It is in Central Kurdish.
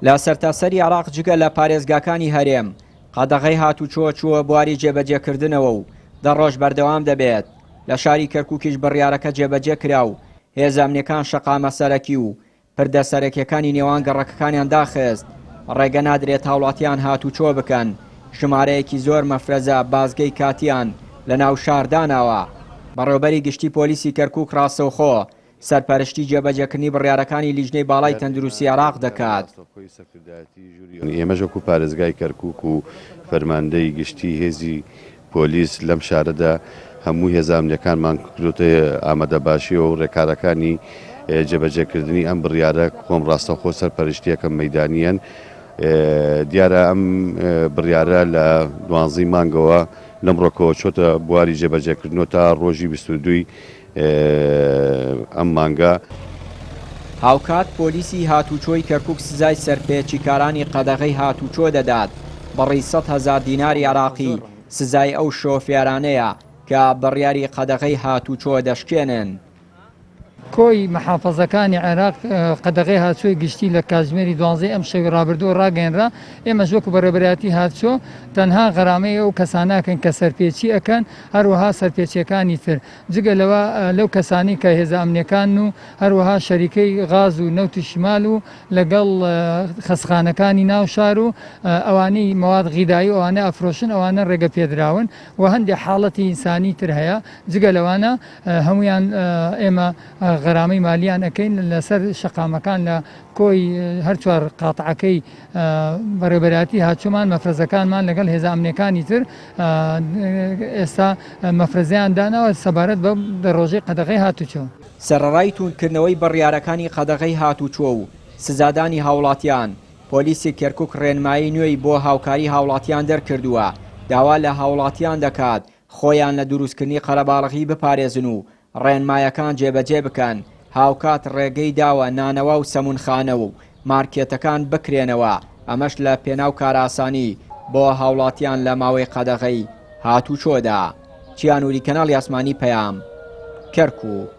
لە سەرتاسەری عێراق جگە لە پارێزگاکانی هەرێم، قەدەغەی هاتوچۆ چووە بواری جێبەجێکردنەوە و دە ڕۆژ بەردەوام دەبێت. لە شاری کەرکوکیش بڕیارەکە جێبەجێ کرا و هێزە ئەمنیەکان شەقامە سەرەکی و پردە سەرەکیەکانی نێوان گەڕەکەکانیان داخست، ڕێگە نادرێت هاوڵاتیان هاتوچۆ بکەن، ژمارەیەکی زۆر مەفرەزە بازگەی کاتیان لەناو شار داناوە. بەڕێوبەری گشتی پۆلیسی کەرکوک ڕاستەوخۆ سەرپەرشتی جێبەجێکردنی بڕیارەکانی لیژنەی باڵای تەندروستی عێراق دەکات. ئێمەش وەکو پارێزگای کەرکوک و فەرماندەی گشتی هێزی پۆلیس لەم شارەدا هەموو هێزە ئەمنیەکانمان کردۆتە ئامادەباشیەوە و ڕێکارەکانی جێبەجێکردنی ئەم بڕیارە خۆم ڕاستەوخۆ سەرپەرشتیەکەم مەیدانیەن. دیارە ئەم بڕیارە لە دوانزەی مانگەوە لەمڕۆکەوە چۆتە بواری جێبەجێکردنەوە تا ڕۆژی 22 ئەم مانگە. هاوکات پۆلیسی هاتوچۆی کەرکوک سزای سەرپێچیکارانی قەدەغەی هاتوچۆ دەدات، بڕی 100,000 دیناری عێراقی سزای ئەو شۆفێرانەیە کە بڕیاری قەدەغەی هاتوچۆ دەشکێنن. کۆی محافەزەکانی عێراق قەدەغەی هاتوچۆی گشتی لە کاتژمێری دوانزەی ئەمشەوی ڕابردوو ڕاگەیەنرا، ئێمەش وەکو بەڕێوەبەرایەتی هاتوچۆ تەنها غەرامەی ئەو کەسانە ئەکەین کە سەرپێچی ئەکەن، هەروەها سەرپێچیەکانی تر، جگە لەوە لەو کەسانەی کە هێزە ئەمنیەکانن و هەروەها شەریکەی غاز و نەوتی شیمال و لەگەڵ خەستخانەکانی ناو شار و ئەوانەی مەواد غیدایی و ئەوانە ئەفرۆشن ئەوانە ڕێگە پێدراون و هەندێ حاڵەتی ئینسانی تر هەیە جگە لەوانە هەموویان ئێمە غەرامەی مالیان ئەکەین لەسەر شەقامەکان لە کۆی هەر چوار قاتعەکەی بەڕێوەبەرایەتی هاتوچۆمان مەفرەزەکانمان لەگەڵ هێزە ئەمنیەکانی تر ئێستا مەفرەزەیان داناوە سەبارەت بە ڕۆژەی قەدەغەی هاتوچۆ. سەرەڕای تووندکردنەوەی بڕیارەکانی قەدەغەی هاتوچۆ و سزادانی هاوڵاتیان، پۆلیسی کەرکوک ڕێنمایی نوێی بۆ هاوکاری هاوڵاتیان دەرکردووە، داوا لە هاوڵاتیان دەکات خۆیان لە دروستکردنی قەرەباڵغی بپارێزن و ڕێنمایەکان جێبەجێ بکەن، هاوکات ڕێگەی داوە نانەوا و سەمونخانە و مارکێتەکان بکرێنەوە، ئەمەش لە پێناو کارئاسانی بۆ هاوڵاتیان لە ماوەی قەدەغەی هاتوچۆدا. چیا نوری کەناڵی ئاسمانی پەیام، کەرکوک.